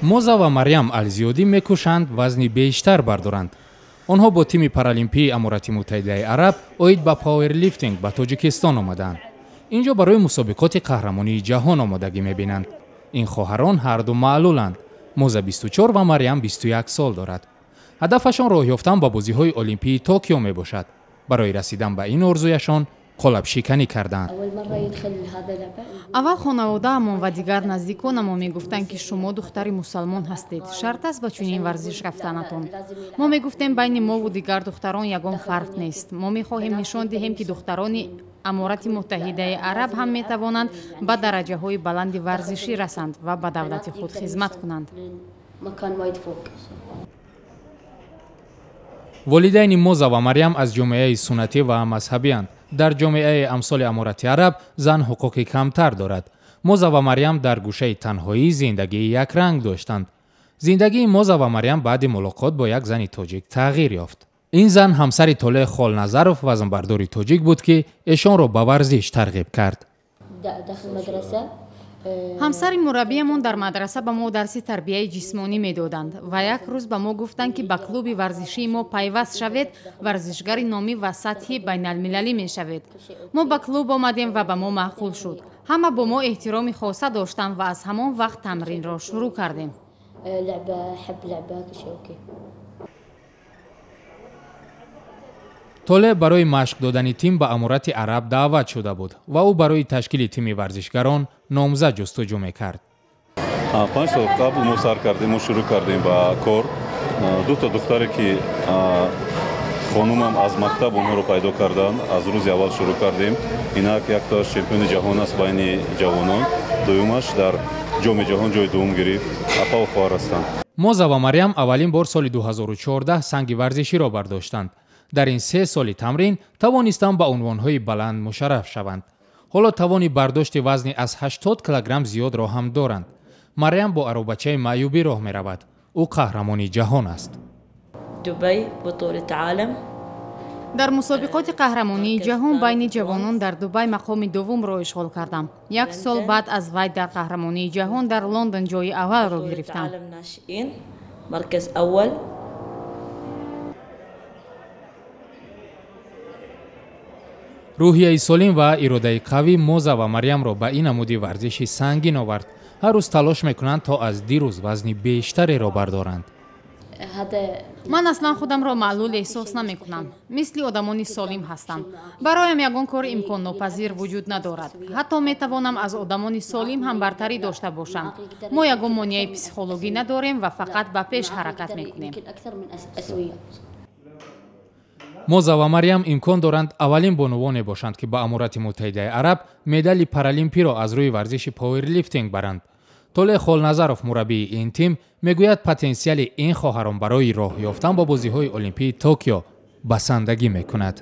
Моза ва Марьям Алзиёдӣ мекӯшанд вазни бештар бардоранд. Онҳо бо тими паралимпии Аморати Муттаҳидаи Араб оид ба пауэрлифтинг ба Тоҷикистон омадаанд. Инҷо барои мусобиқоти қаҳрамонии ҷаҳон омодагӣ мебинанд. Ин хоҳарон ҳарду маълуланд. Моза 24 ва Марьям 21 сол дорад. Ҳадафашон роҳ ёфтан ба бозиҳои Олимпии Токио мебошад. Барои расидан ба ин орзуяшон қолабшиканӣ карданд. Аввал хонаводаамон ва дигар наздиконамон мегуфтанд, ки шумо духтари мусалмон ҳастед, шарт аст ба чунин варзиш рафтанатон. Мо мегуфтем, байни мову дигар духтарон ягон фарқ нест. Мо мехоҳем нишон диҳем, ки духтарони Аморати Муттаҳидаи Араб ҳам метавонанд ба дараҷаҳои баланди варзишӣ расанд ва ба давлати худ хизмат кунанд. Волидайни Моза ва Марьям аз ҷомеаи суннатӣ ва мазҳабианд. Дар ҷомеаи амсоли Аморати Араб зан ҳуқуқи камтар дорад. Моза ва Марьям дар гӯшаи танҳоӣ зиндагии якранг доштанд. Зиндагии Моза ва Марьям баъди мулоқот бо як зани тоҷик тағйир ёфт. Ин зан ҳамсари Толеъ Холназаров, вазнбардори тоҷик буд, ки эшонро ба варзиш тарғиб кард. Ҳамсари мураббиямон дар мадраса ба мо дарси тарбияи ҷисмонӣ медоданд ва як рӯз ба мо гуфтанд, ки ба клуби варзишии мо пайваст шавед, варзишгари номӣ ва сатҳи байналмилалӣ мешавед. Мо ба клуб омадем ва ба мо маъқул шуд. Ҳама бо мо эҳтироми хоса доштанд ва аз ҳамон вақт тамринро шурӯъ кардем. Толеъ барои машқ додани тим ба Аморати Араб даъват шуда буд ва ӯ барои ташкили тими варзишгарон номзад ҷустуҷӯ мекард. 5 сол қабл мо сар кардем, мо шурӯъ кардем ба кор. Дута духтаре, ки хонумам аз мактаб онҳоро пайдо карданд, аз рӯзи аввал шурӯъ кардем. Инак яктоаш чемпиони ҷаҳон аст байни ҷавонон, дуюмаш дар ҷоми ҷаҳон ҷои дуюм гирифт. Апа ва хоҳар ҳастанд. Моза ва Марьям аввалин бор соли 2014 санги варзиширо бардоштанд. Дар ин 3 соли тамрин тавонистанд ба унвонҳои баланд мушарраф шаванд. Ҳоло тавони бардошти вазни аз 80 килограмм зиёдро ҳам доранд. Марьям бо аробачаи маъюбӣ роҳ меравад. Ӯ қаҳрамони ҷаҳон аст. Дар мусобиқоти қаҳрамонии ҷаҳон байни ҷавонон дар Дубай мақоми дуввумро ишғол кардам. Як сол баъд аз вай дар қаҳрамонии ҷаҳон дар Лондон ҷои аввалро гирифтам. Рӯҳияи солим ва иродаи қавӣ Моза ва Марьямро ба ин намуди варзиши сангин овард. Ҳар рӯз талош мекунанд, то аз дирӯз вазни бештареро бардоранд. Ман аслан худамро маълул эҳсос намекунам. Мисли одамони солим ҳастам. Бароям ягон кори имконнопазир вуҷуд надорад. Ҳатто метавонам аз одамони солим ҳам бартарӣ дошта бошам. Мо ягон монеаи психологӣ надорем ва фақат ба пеш ҳаракат мекунем. Моза ва Марьям имкон доранд аввалин бонувоне бошанд, ки ба Аморати Муттаҳидаи Араб медали паралимпиро аз рӯи варзиши пауэрлифтинг баранд. Толеъ Холназаров, мураббии ин тим, мегӯяд потенсиали ин хоҳарон барои роҳ ёфтан ба бозиҳои Олимпии Токио басандагӣ мекунад.